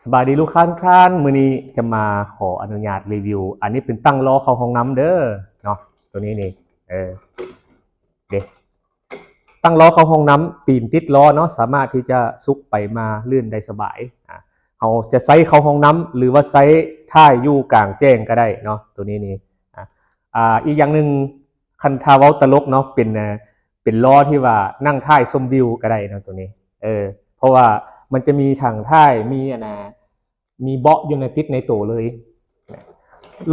ສະບາຍດີລູກຄ້າທຸກທ່ານ, ມື້ນີ້ຈະມາຂໍອະນຸຍາດຣີວິວ, ອັນນີ້ເປັນຕັ້ງລໍ້ເຂົ້າຫ້ອງນ້ຳເດີເນາະ, ໂຕນີ້ນີ້ ເອີ ເດ້ ຕັ້ງລໍ້ເຂົ້າຫ້ອງນ້ຳ, ຕີນຕິດລໍ້ເນາະ, ສາມາດທີ່ຈະຊຸກໄປມາລື່ນໄດ້ສະບາຍ. ອາ ເຮົາຈະໃຊ້ເຂົ້າຫ້ອງນ້ຳ ຫຼືວ່າໃຊ້ຖ່າຍຢູ່ກາງແຈ້ງກໍໄດ້ເນາະ, ໂຕນີ້ນີ້. ອາ ອາ ອີກຢ່າງໜຶ່ງ ຄັນຖ້າເວົ້າຕະຫຼົກເນາະ ເປັນ ເປັນລໍ້ທີ່ວ່ານັ່ງຖ່າຍຊົມວິວກໍໄດ້ເນາະ ໂຕນີ້. ເອີ ເພາະວ່າມັນຈະມີຖັງຖ່າຍ ມີອັນນະ ມີເບາະຢູ່ໃນ ຕິດໃນໂຕເລີຍ.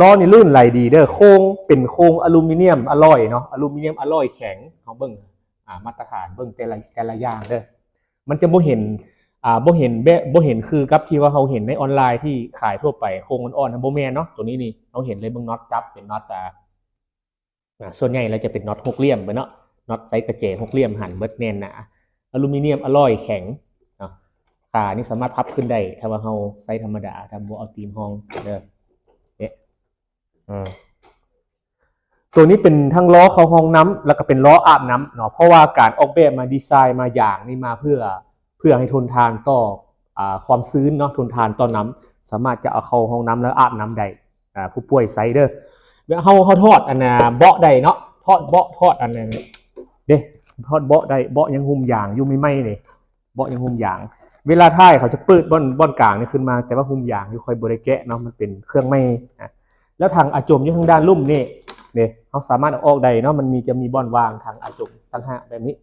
ລໍ້ນີ້ລື່ນໄຫຼດີເດີ, ໂຄງເປັນໂຄງອາລູມີນຽມອາລອຍເນາະ, ອາລູມີນຽມອາລອຍແຂງ. ເຮົາເບິ່ງ ອາ ມາດຕະຖານ ເບິ່ງແຕ່ລະ ແຕ່ລະຢ່າງເດີ. ມັນຈະບໍ່ເຫັນ ອາ ບໍ່ເຫັນແບບ ບໍ່ເຫັນຄືກັບທີ່ວ່າເຮົາເຫັນໃນອອນລາຍທີ່ຂາຍທົ່ວໄປ, ໂຄງອ່ອນໆ ນະ ບໍ່ແມ່ນເນາະ. ໂຕນີ້ນີ້ເຮົາເຫັນເລີຍ, ເບິ່ງນັອດຈັບ ເປັນນັອດ ອາ ອາ ສ່ວນໃຫຍ່ແລ້ວຈະເປັນນັອດຫົກຫຼ່ຽມເບິດເນາະ, ນັອດໃສ່ກະແຈຫົກຫຼ່ຽມຫັ້ນເບິດ. ແໜ້ນໜາ ອາລູມີນຽມອາລອຍແຂງເນາະ. ຂານີ້ສາມາດພັບຂຶ້ນໄດ້ ຖ້າວ່າເຮົາໃຊ້ທຳມະດາ, ຖ້າບໍ່ເອົາຕີນຮອງເດີ. ເນາະ ອາ ໂຕນີ້ເປັນທັງລໍ້ເຂົ້າຫ້ອງນ້ຳ ແລ້ວກໍເປັນລໍ້ອາບນ້ຳເນາະ, ເພາະວ່າການອອກແບບມາ ດີໄຊມາ ຢາງນີ້ມາເພື່ອ ເພື່ອໃຫ້ທົນທານຕໍ່ ອາ ຄວາມຊື້ນເນາະ, ທົນທານຕໍ່ນ້ຳ, ສາມາດຈະເອົາເຂົ້າຫ້ອງນ້ຳແລ້ວອາບນ້ຳໄດ້. ອາ ຜູ້ປ່ວຍໃຊ້ເດີ. ເຮົາ ເຮົາຖອດອັນນະ ເບາະໄດ້ເນາະ, ຖອດເບາະ ຖອດອັນນັ້ນເດ້, ຖອດເບາະໄດ້. ເບາະຍັງຫຸ້ມຢາງຢູ່ໃໝ່ໆເດ້, ເບາະຍັງຫຸ້ມຢາງ. ເວລາຖ່າຍເຂົາຈະເປີດບ່ອນ ບ່ອນກາງນີ້ຂຶ້ນມາ, ແຕ່ວ່າຫຸ້ມຢາງຢູ່ ຂ້ອຍບໍ່ໄດ້ແກະເນາະ, ມັນເປັນເຄື່ອງໃໝ່. ອາ ແລ້ວຖັງອາຈົມຢູ່ທາງດ້ານລຸ່ມນີ້ເດ້, ເຮົາສາມາດເອົາອອກໄດ້ເນາະ, ມັນມີ ຈະມີບ່ອນວາງຖັງອາຈົມຕ່າງຫາກແບບນີ້.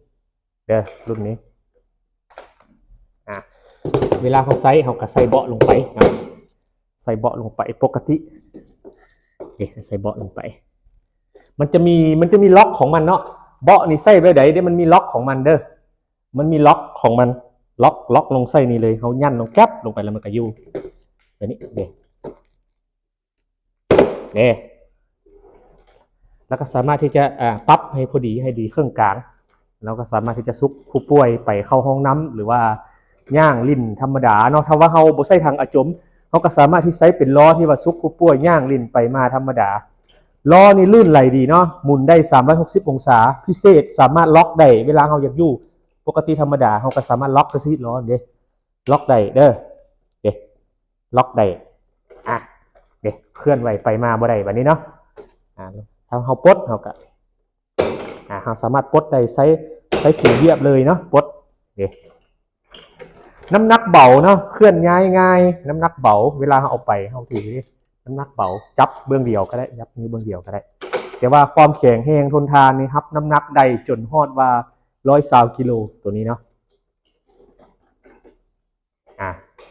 ເດີ ລຸ້ນນີ້. ອາ ເວລາເຮົາໃສ່ ເຮົາກໍໃສ່ເບາະລົງໄປເນາະ, ໃສ່ເບາະລົງໄປປົກກະຕິ. ເດ ໃສ່ເບາະລົງໄປ. ມັນຈະມີ ມັນຈະມີລັອກຂອງມັນເນາະ, ເບາະນີ້ໃສ່ແບບໃດເດ ມັນມີລັອກຂອງມັນເດີ, ມັນມີລັອກຂອງມັນ. ລັອກ ລັອກລົງໃສ່ນີ້ເລີຍ, ເຮົາຍັນລົງ ແກັບ ລົງໄປ ແລ້ວມັນກໍຢູ່ ແບບນີ້ເດ. ເດ້ ແລ້ວກໍສາມາດທີ່ຈະ ອາ ປັບໃຫ້ພໍດີ ໃຫ້ດີເຄິ່ງກາງ, ແລ້ວກໍສາມາດທີ່ຈະຊຸກຜູ້ປ່ວຍໄປເຂົ້າຫ້ອງນ້ຳ ຫຼືວ່າຍ່າງຫຼິ້ນທຳມະດາເນາະ. ຖ້າວ່າເຮົາບໍ່ໃຊ້ຖັງອາຈົມ ເຮົາກໍສາມາດທີ່ໃຊ້ເປັນລໍ້ທີ່ວ່າຊຸກຜູ້ປ່ວຍຍ່າງຫຼິ້ນໄປມາທຳມະດາ. ລໍ້ນີ້ລື່ນໄຫຼດີເນາະ, ໝູນໄດ້ສາມຮ້ອຍຫົກສິບອົງສາ, ພິເສດສາມາດລັອກໄດ້ເວລາເຮົາຢາກຢູ່. ປົກກະຕິທຳມະດາເຮົາກໍສາມາດລັອກໄດ້ຊີ້ ລໍ້ເດ້. ລັອກໄດ້ເດີ ເດ້ ລັອກໄດ້. ອາ ເດ້ ເຄື່ອນໄຫວໄປມາບໍ່ໄດ້ບາດນີ້ເນາະ. ອາ ຖ້າເຮົາປົດ ເຮົາກະ ອາ ເຮົາສາມາດປົດໄດ້, ໃຊ້ ໃຊ້ຕີນຢຽບເລີຍເນາະ, ປົດ ເດ້. ນ້ຳໜັກເບົາເນາະ, ເຄື່ອນຍ້າຍງ່າຍ, ນ້ຳໜັກເບົາ. ເວລາເຮົາເອົາໄປ ເຮົາຖືເດ້ ນ້ຳໜັກເບົາ, ຈັບເບື້ອງດຽວກໍໄດ້, ຈັບນິ້ວເບື້ອງດຽວກໍໄດ້. ແຕ່ວ່າຄວາມແຂງແຮງທົນທານນີ້ ຮັບນ້ຳໜັກໄດ້ຈົນຮອດວ່າ ຮ້ອຍຊາວກິໂລ ໂຕນີ້ເນາະ.